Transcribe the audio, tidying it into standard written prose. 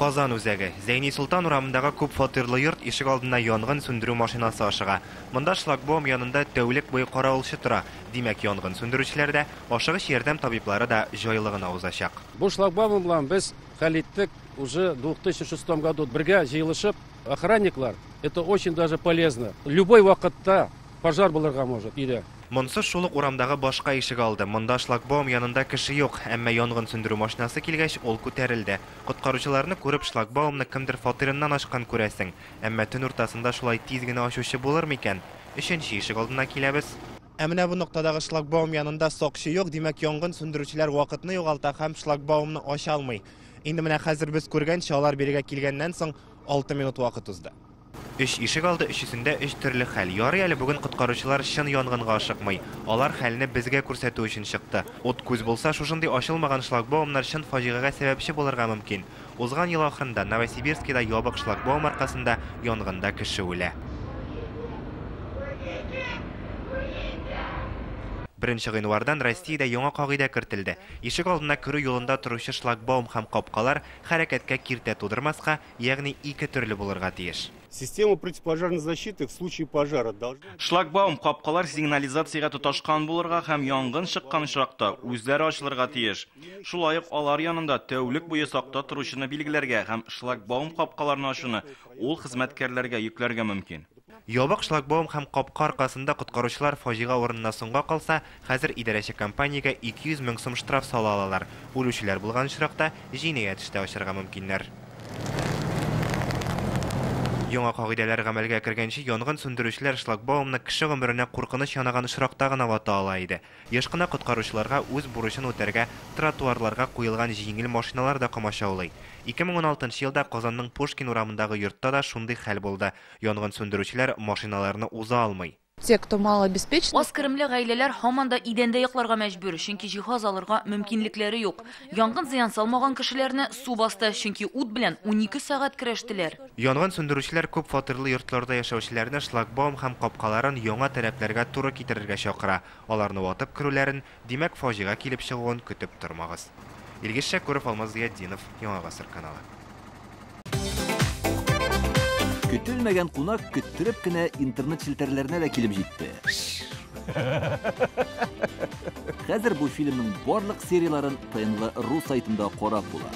Казан үзәге. Зәйни Солтан урамындагы күп фатирлы йорт ишек алдына янгын сүндерү машинасы ашыга. Монда шлагбаум янында тәүлек буе каравылчы тора. Димәк, янгын сүндерүчеләр дә, ашыгыч ярдәм табиблары да җайлы гына узачак. Бу шлагбаум белән без хәл иттек уже в 2006 году бергә җыелышып, охранниклар, это очень даже полезно. Любой вакытта пожар булырга может өйдә. Монсы шул ук урамдагы башка ишек алды. Монда шлагбаум янында кеше юк, әмма янгын сүндерү машинасы килгәч, ул күтәрелде. Коткаручыларны күреп, шлагбаумны кемдер фатирыннан ачкан, күрәсең. Әмма төн уртасында шулай тиз генә ачучы булыр микән? Өченче ишек алдына киләбез. Ә менә бу ноктадагы шлагбаум янында сакчы юк, димәк, янгын сүндерүчеләр вакытны югалта һәм шлагбаумны ача алмый. Инде менә хәзер без күргәнчә, алар бирегә килгәннән соң 6 минут вакыт узды. Өч ишек алды, өчесендә өч төрле хәл. Ярый әле бүген коткаручылар чын янгынга ашыкмый. Алар хәлне безгә күрсәтү өчен чыкты. Ут күз булса, шушындый ачылмаган шлагбаумнар чын фаҗигагә сәбәпче булырга мөмкин. Узган ел ахырында Новосибирскида ябык шлагбаум аркасында янгында кеше үлә. Беренче гыйнвардан Россиядә яңа кагыйдә кертелде. Ишек алдына керү юлында торучы шлагбаум һәм капкалар хәрәкәткә киртә тудырмаска, ягъни ике төрле булырга тиеш. Система противопожарной защиты в случае пожара должна... Шлагбаум капкалар сигнализациягә тоташкан булырга һәм янгын чыккан очракта үзләре ачылырга тиеш. Шулай ук алар янында тәүлек буе сакта торучыны билгеләргә һәм шлагбаум капкаларны ачуны ул хезмәткәрләргә йөкләргә мөмкин. Ябык шлагбаум һәм капка аркасында коткаручылар фаҗига урынына соңга калса, хәзер идарәче компаниягә 200 мең сум штраф сала алалар. Үлүчеләр булган очракта җинаять эше дә ачарга мөмкиннәр. Яңа кагыйдәләр гамәлгә кергәнче янгын сүндерүчеләр шлагбаумны кеше гомеренә куркыныч янаган очракта гына вата ала иде. Еш кына коткаручыларга үз бурычын үтәргә тротуарларга куелган җиңел машиналар да комачаулый. 2016 елда Казанның Пушкин урамындагы йортта да шундый хәл булды. Янгын сүндерүчеләр машиналарны уза алмый. Те, кто малообеспечен. Аз керемле гаиләләр һаман да идәндә йокларга мәҗбүр, чөнки җиһаз алырга мөмкинлекләре юк. Янгын зыян салмаган кешеләрне су басты, чөнки ут белән 12 сәгать көрәштеләр. Янгын сүндерүчеләр күп фатирлы йортларда яшәүчеләрне шлагбаум һәм капкаларын яңа таләпләргә туры китерергә чакыра. Аларны ватып керүләрен, димәк, фаҗига килеп чыгуын көтеп тормагыз. Илгиз Шәкүров, Алмаз Зыятдинов, Яңа Гасыр каналы. Көтелмәгән кунак көттереп кенә интернет челтәрләренә дә килеп җитте. Хәзер бу фильмның барлык серияләрен ТНВ.ру сайтында карап була.